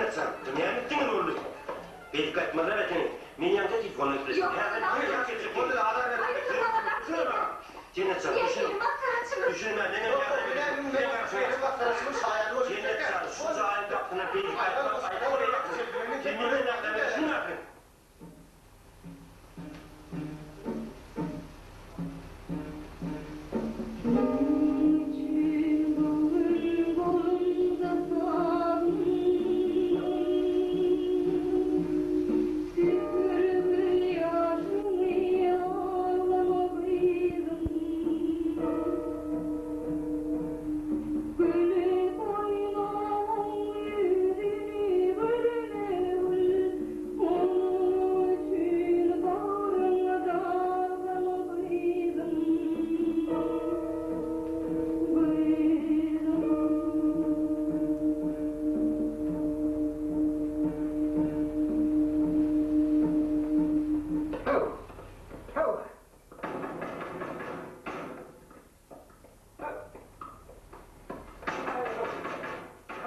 Jennet jan, bu näme etdiňiz boldy? Beýdip gaýtmazlar ekeni. Men ýaňja telefonda gepleşdim. Jennet jan, düşüniň. Düşünme, menem ýardam edeyim. Jennet jan, şu jaýyň gapysyna beýdip gaýtmak aýyp bolýar. Sen menden ýardam et, düşünme ahyryn. Onuň üçin bagryňy dargana gyzym, gyzym. Haw, haw.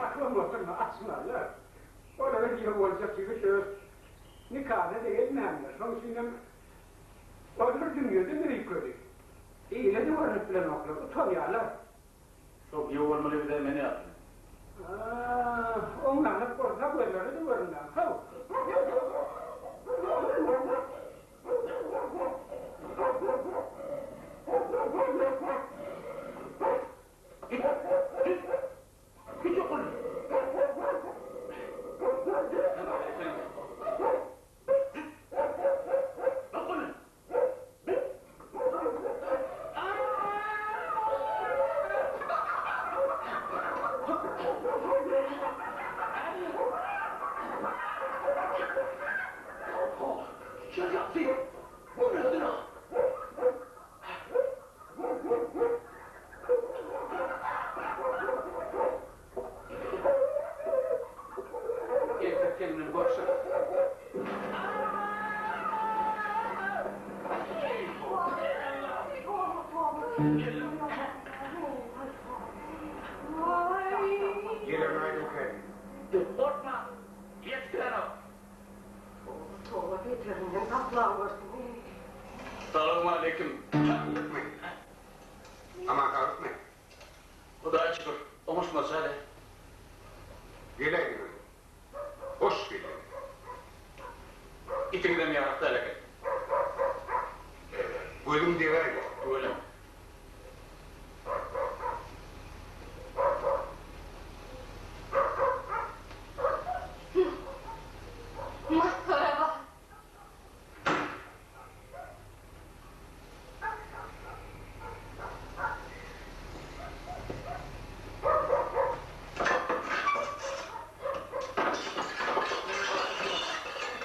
Aklym oturma, açmazlar. Olara giýew boljak ýigit öz nikasyna-da gelmändir. Şoň üçinem olar dünýeden öýkeli. Ile-de görnüp bilenoklar, utanýarlar. Şo giýew bolmaly ýigide men ýaly. Ah, oňlanyp bolsa gözlere-de görünmän. Haw! Erkek gelinen görşür. Gorkma, ýetişdirenok. Toba beterinden saklawursin. Salowmaleýkim. Saglykmy? Aman saglykmy? Hudaýa şükür, oňuşmaça hali. Geläýdiňiz. Hoş geldiňiz. Itiňizem ýarak däl eken. Gözüň degäýdi. Tüweleme. Masgara bak.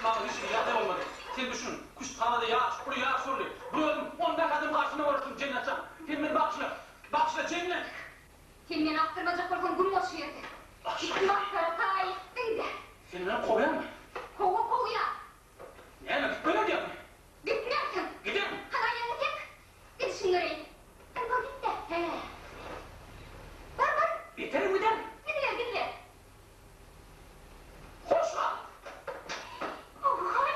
Maňa hiç hili ýagdaý bolmady. Sen düşün, küşthanada ýaş, uly ýaş boldy. Bir özüm on bäş adam garşyna göreşdim, Jennet jan. Sen meni bagyşla. Bagyşla, Jennet! Sen meni akdyrmajak bolsaň güm bol şu ýerde. Git masgara taý etdiň-dä. Sen meni kowýaňmy? Hawa, kowýan. Näme, gitmeli diýýäňmi? Gitmersiň. Giderin. Hany aýagyňy çek. Gidişiňi göreýin. Hany bar git-de. Hä. Bar, bar. Beterim giderin. Gidiber, gidiber. Hoş gal. Oý,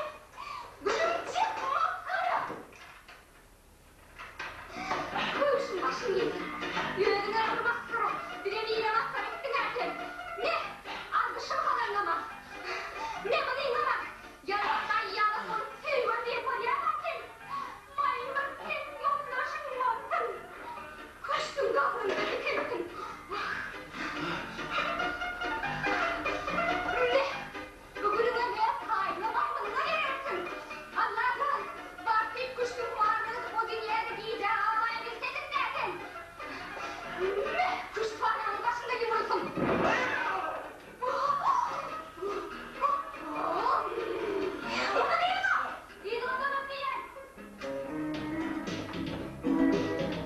gülüm çek masgara. Köwşüň başyny geýsin. Özüňe bir masgara, bize bire masgara etdiň-ä sen. Me, algyşyň halanlama. Me, munyňa bak. Ýalan aýýala bolup söýgem diýip bolýar-a sen. Maýmyn sen ýoldaşyň bolsun. Köşgüň gabrynda dikelsin. Wah. Me, Bu günüňe me paýyňa maýmynyňa gerersiň. Allajan, bar diýip küştüň humarlygyny o dünýäde gijä galmaýa bilsediň-dä sen. Me, küşthananyň başynda ýumrulsyn. Ondan yzyňa! Yzyňa dolap diýýän!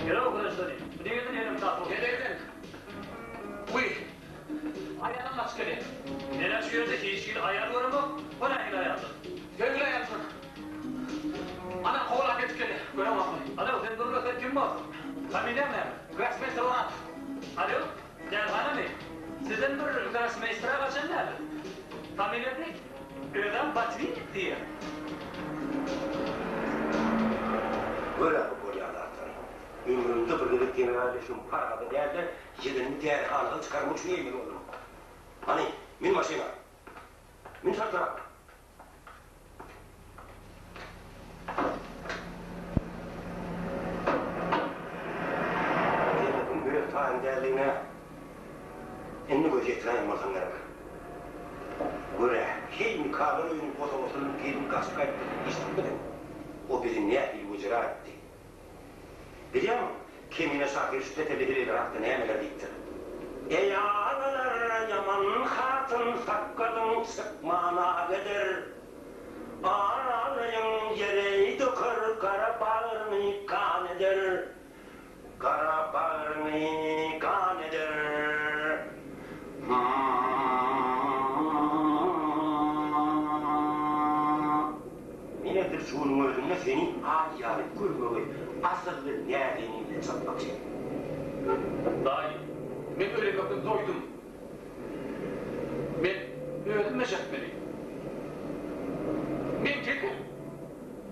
Ýöre graždani, bu nireden elim tapyp? Nireden? Wiý, aýalyň gaçyp gelýär. Men-ä şu ýerde hiç hili aýal göremok, o nähili aýaldyr? Söýgüli aýalsyň. Ana, kowalap ýetip gelýär, göreňokmy? Alo, sen dur-la, sen kim borsuň? Familiýaň näme? Grossmeýster Orazow. Alo, dälhanamy? Sizden bir grossmeýstere gaçan däldir? Familiýasyny özem Botwinnik diýýär. Gör-ä bu bolýan zatlary. Ömrümde bir gezek general eşigim parhada däl-de, ýegenimi dälihanadan çykarmak üçin eýmeli boldum. Hany, min maşyna. Min çaltrak. Jennetiň öz taýyň däldigine indi göz ýetiräýen bolsaň gerek. Gör-ä, heý nikalar öýüniň bosagasyndan gelin gaçyp gaýtdy diýip eşidipmidiň? O bizi nähili wejera etdi. Bilýäňmi, Kemine şahyr şu teteli heleýler hakda nämeler diýipdir? Eý agalar, ýaman hatyn sakgalyň çykmana gider. Aralyň ýere döker, gara bagryny gan eder. Gara bagryny gan eder. Men edil şu günüň özünde seni aý ýaly görmegeý, asylly näzenin bilen çatmakçy. Daýy, men ölemekden doýdum. Men özüm meşetmeli. Men tekim.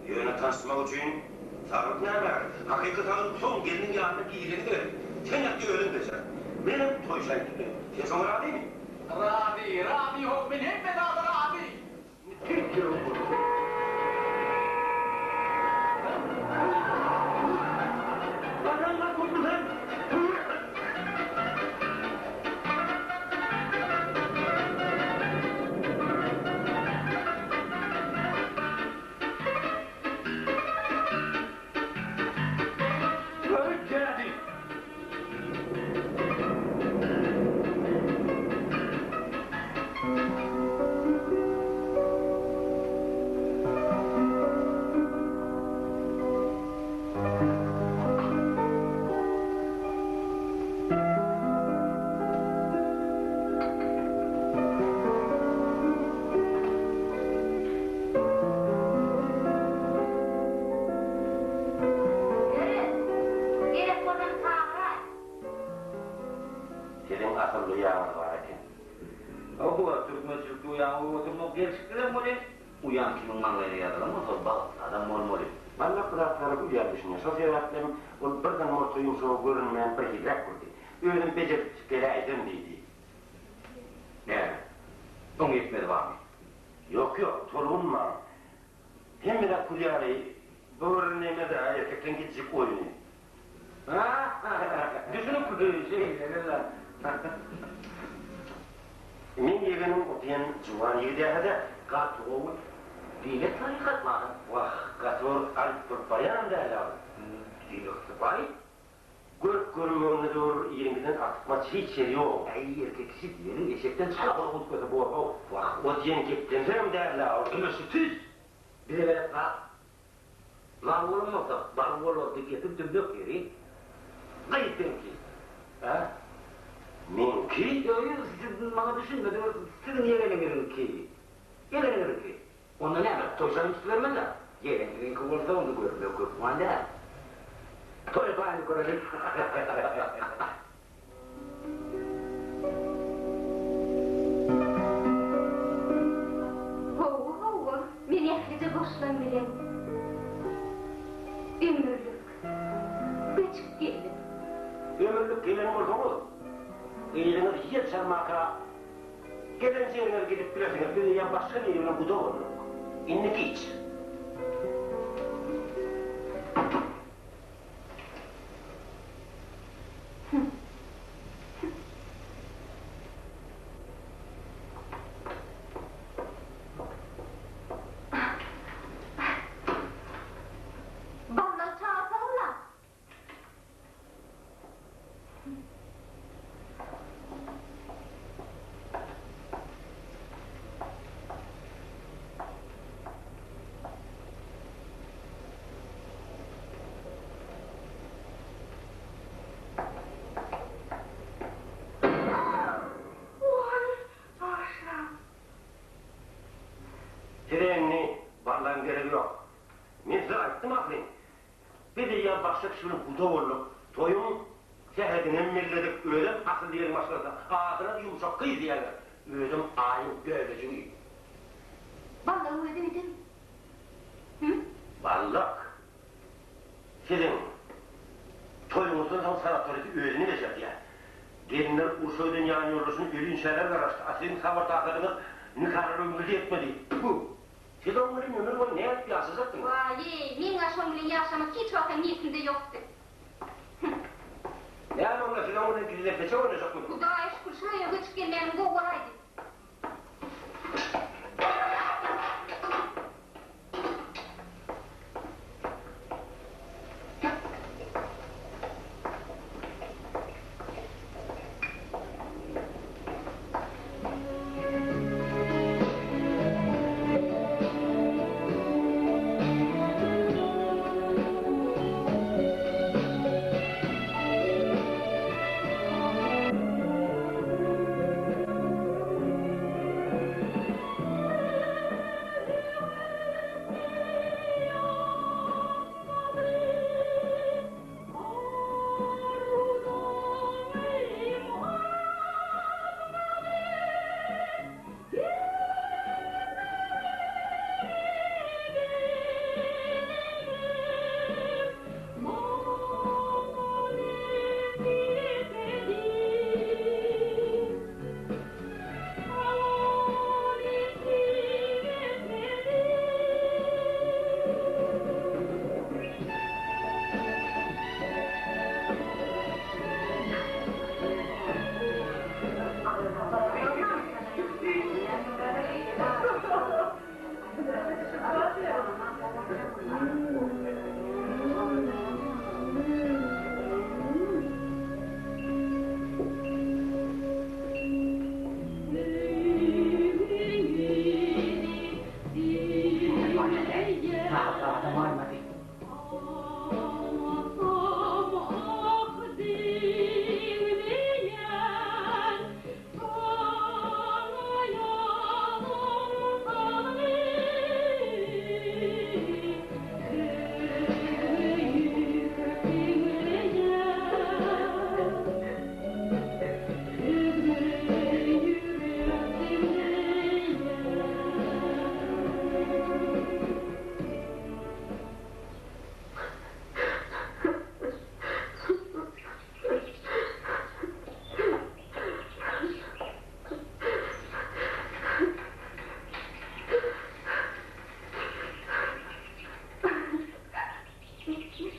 Ýöne tanyşmak üçin saglyk näme? Hakyky saglyk soň gelniň ýanyna gireni gerek. Sen ýat özüň bejer. Menem toý şaýy tutayyn. Sen şoňa razymy? Razy, razy how, men hemme zada razy. Tüýs ýüregim boldy. Barýan boldy sen. Görüp geldi. Ýöre, gerek bolany çagyraý. Siziň asylly ýaňyz bar eken. Hawa, türkmençilikde uýaňy goýup oturmak gelşiksizem welin, uýaň kimiň maňlaýyna ýazylan bolsa, bagtly adam bolmaly. Walla bu zatlara uýa düşünýär. Şo sebäplem ol birden morta ýumşagy görünmän birhiliräk boldy. Özüm bejertip geläýsem diýdi. Näme? Oň ýetmezi barmy? Ýok, ýok, tolgunmaň. Hemme zat gül ýaly, bu bir neme-dä, erkekleň gijjik oýny. Düşünipdi, şeýle-le. Meň ýegenim o diýen juwan ýigidähe-de gaty gowy. Beýle tarykat bar-a. Wah, gaty bir alyp durup barýanam däl-ä ol. Diýmek sypaýy. Görk görünmeginde dur, iriňkiden artykmaç hiç ýeri ýok. Äý, erkek kişi diýeniň eşekden çala gorkup gitmese bor-how. Wah, o diýen geplemsegem däl-ä ol. Ine şu tüýs bize gerek zat. Lal bolan bolsa, bal bolardy gepiň tümlük ýeri. Gyz seňki. Hä? Meňki? Ýok, ýok, siz maňa düşünmediňiz, siziň ýegeniňiziňki. Ýegeniňiziňki. Onda näme, toý şaýyny tutubermeli-dä? Ýegen siziňki bolsa, onda görmek hökman däl. Toý şaýyny göreli. Hawa, hawa, men ählije goşlam bilen ömürlik göçüp geldim. Ömürlik gelen bolsaňyz, yzyňyz ýel çalmaka Gelen ýeriňize gidip bilersiňiz, biz eýýäm başga biri bilen guda bolduk. Indi giç. Baldagy çagyrsaňyzla. Size indi barlagyň geregi ýok. Men size aýtdym ahyryn. Biz eýýäm başga kişi bilen guda bolduk. Toýuň sähedinem belledik. Özem asylly ýeriň maşgalasy. Adyna-da Ýumşak gyz diýerler. Özem aýyň bölejigi. Ballygyň özi giden. Hü? Ballyk. Siziň toýuňyzdan soň sanatoride özüni bejerdýär. Gelinler urşa giden ýanýoldaşyny ölinçäler garaşdy, a siziň sabyr-takadyňyz nikalar ömrüňize ýetmedi. Tfu! Siz oň bilen ömür boýy nädip ýaşajakdyňyz? Waý-eý, meň-ä şoň bilen ýaşamak hiç wagtam niýetimde ýokdy. Hü! Näme onda siz oň bilen gizlenpeçek oýnajakmydyňyz? Hudaýa şükür, şu öýe göçüp gelmänim gowy bolaýdy.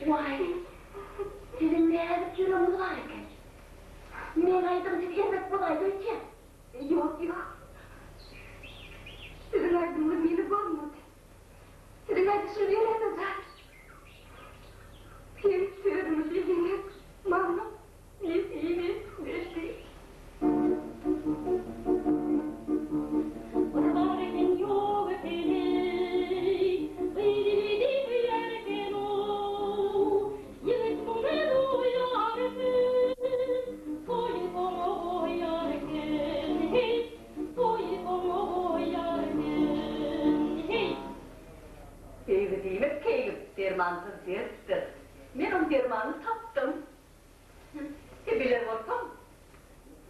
Waý, siziň näzik ýüregiňiz bar eken. Meň aýdym siz erbet bolaýdy öýtýän. Ýok, ýok. Siziň aýdymyňyz meni bozmady. Siziň aýdyşyňyz ýöräme zat. Hem sözüňiz diýdiňiz, maňa nesip etmedi. Bir bar eken ýok eken-eý, Gyzyny diýýär eken-ow. Ýigit muny duýar eken, Toýy soňa goýar eken, heý, Toýy soňa goýar eken, heý. Söýgi diýmek keýgim, dermansyz dertdir. Men oň dermanyny tapdym. He, biler bolsaň,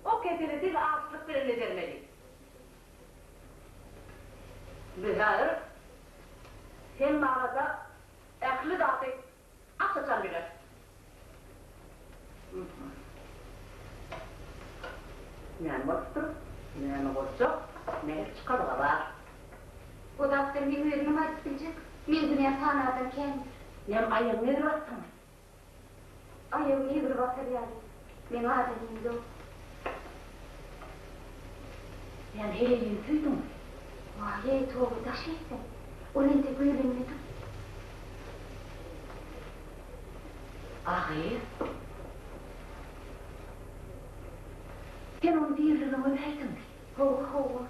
o keseli diňe açlyk bilen bejermeli. Biz häzir sen barada ähli zady aç-açan bileris. Näme bolupdyr? Näme boljak? Nähili çykalga bar? O zatlary meň özümem aýdyp biljek. Meň günäm sanardan kändir. Näme aýagyňy egri basdyňmy? Aýagymy egri basar ýaly meň adamym ýok. Näme heleýiňi söýdüňmi? Waý-eý, toba, daş etsin. Ol entek öýlenmedik. A gyz. Sen ony diriligine gömäýdiňmi? Hawa, hawa.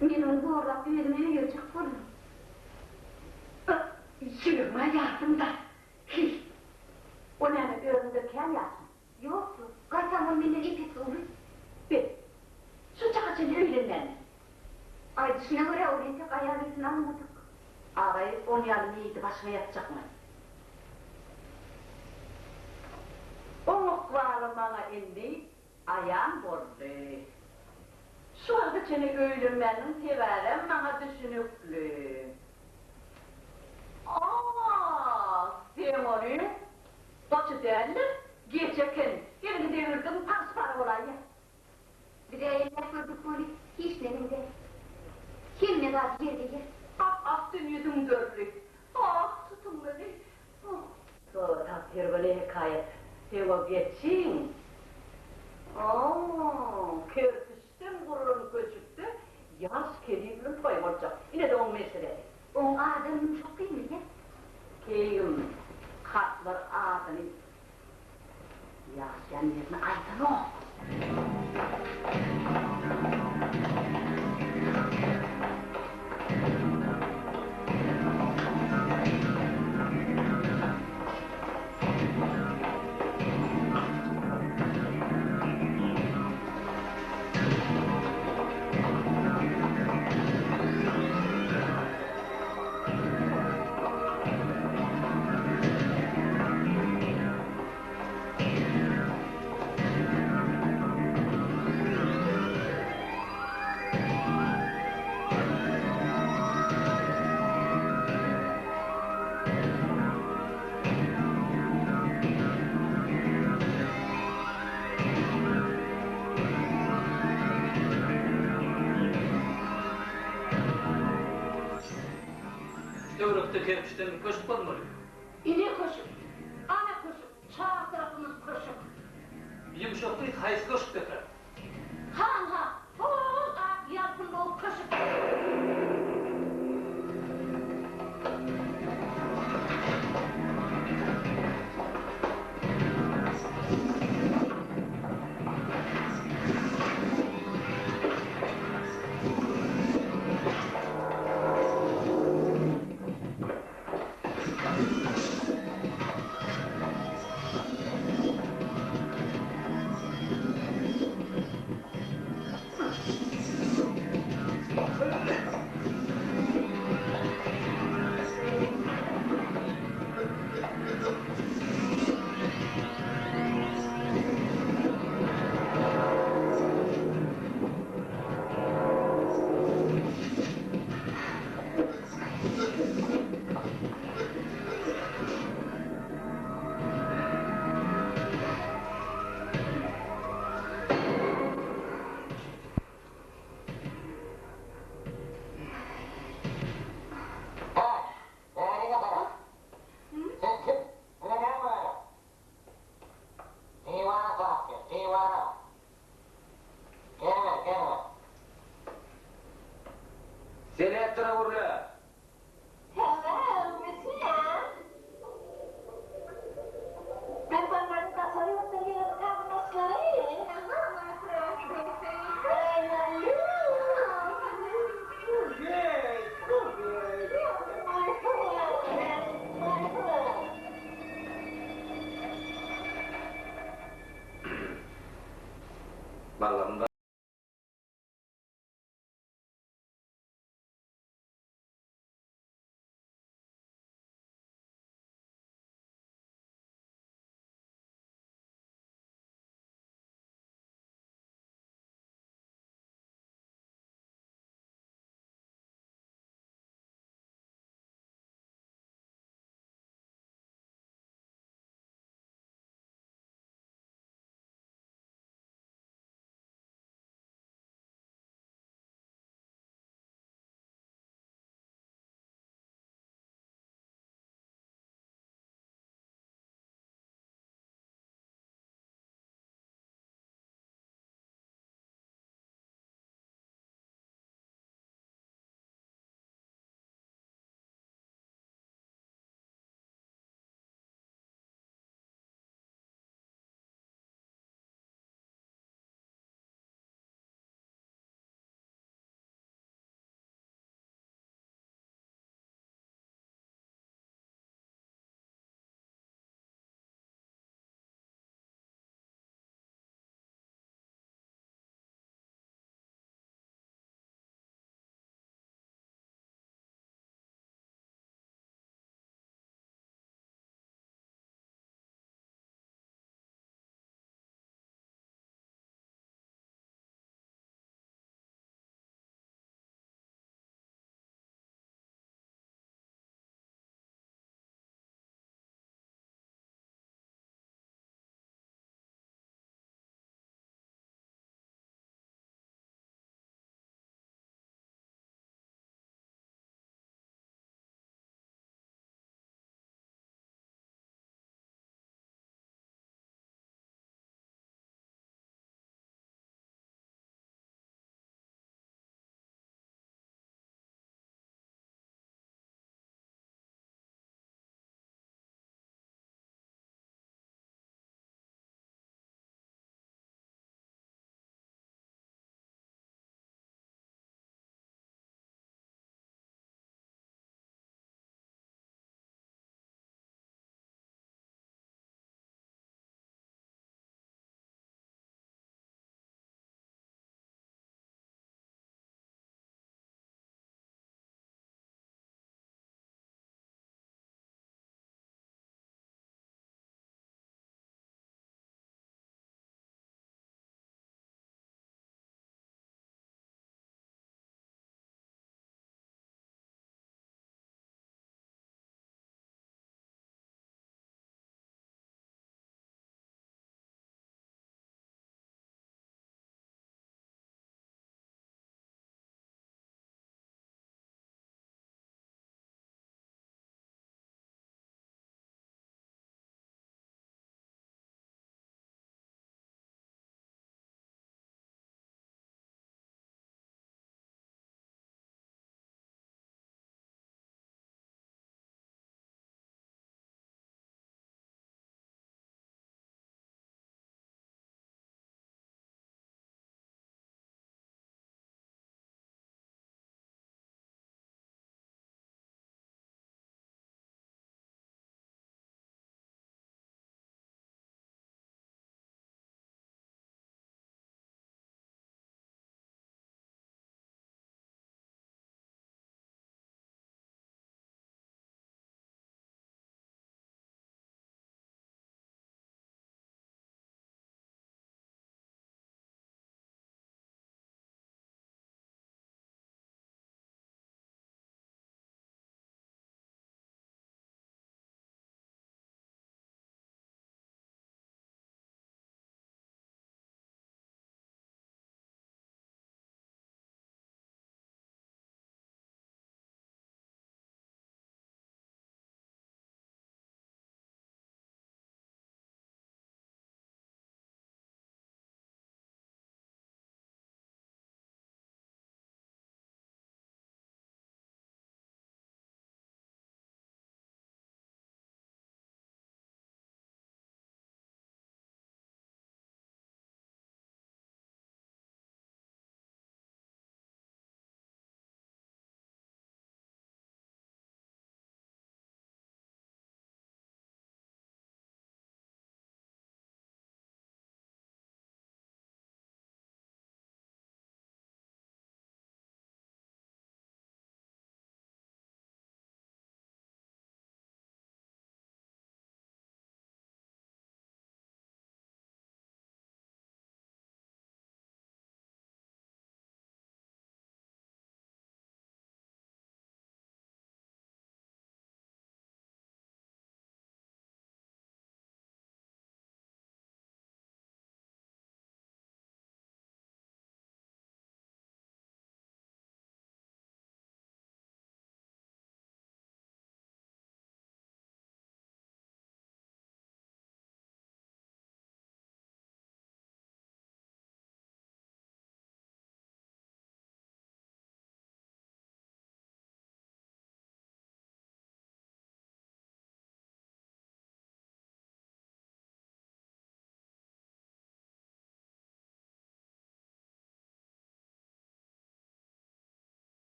Men ony zorlap özüme öýerjek boldum. Ýüregime ýardym-da. Hiý. O näme özüňden kän ýaşmy? Ýok, ýok. Gaýtam ol menden ep-esli uly. Be, şu çaka çenli öýlenmänmi? Aýdyşyna görä, ol entek aýal ysyn almadyk. Agaý, on ýaly meýidi başyňa ýapjakmy? Oň ykbaly maňa indi. Aýan boldy. Şu wagta çenli öýlenmäniniň sebäbem maňa düşünikli. A, seň onyň goçy däl-de, geçi eken. Eliňi degirdiň, pars-para bolaýýa. Biz-ä elläp gördük weli, hiç neneň däl. Hemme zat ýerbe-ýer. Ap-akdan ýüzüň dörli. Ah, tutuň meni. Oh. Tap bir hekaýat. Seň o geçiň. Oh, kerpiçden gurlan köşükde ýaş kelin bilen toý boljak. Ine-de oň meselesi. Oň adam ýumşak gyýmyýa. Keýgim, kartlar adyny Ýaşaýan ýerini aýdanok. Töwerekde kerpiçden bir köşk bolmaly. Ine köşük, ana köşük, çar tarapymyz köşük. Ýumşak gyz haýsy köşkdekä?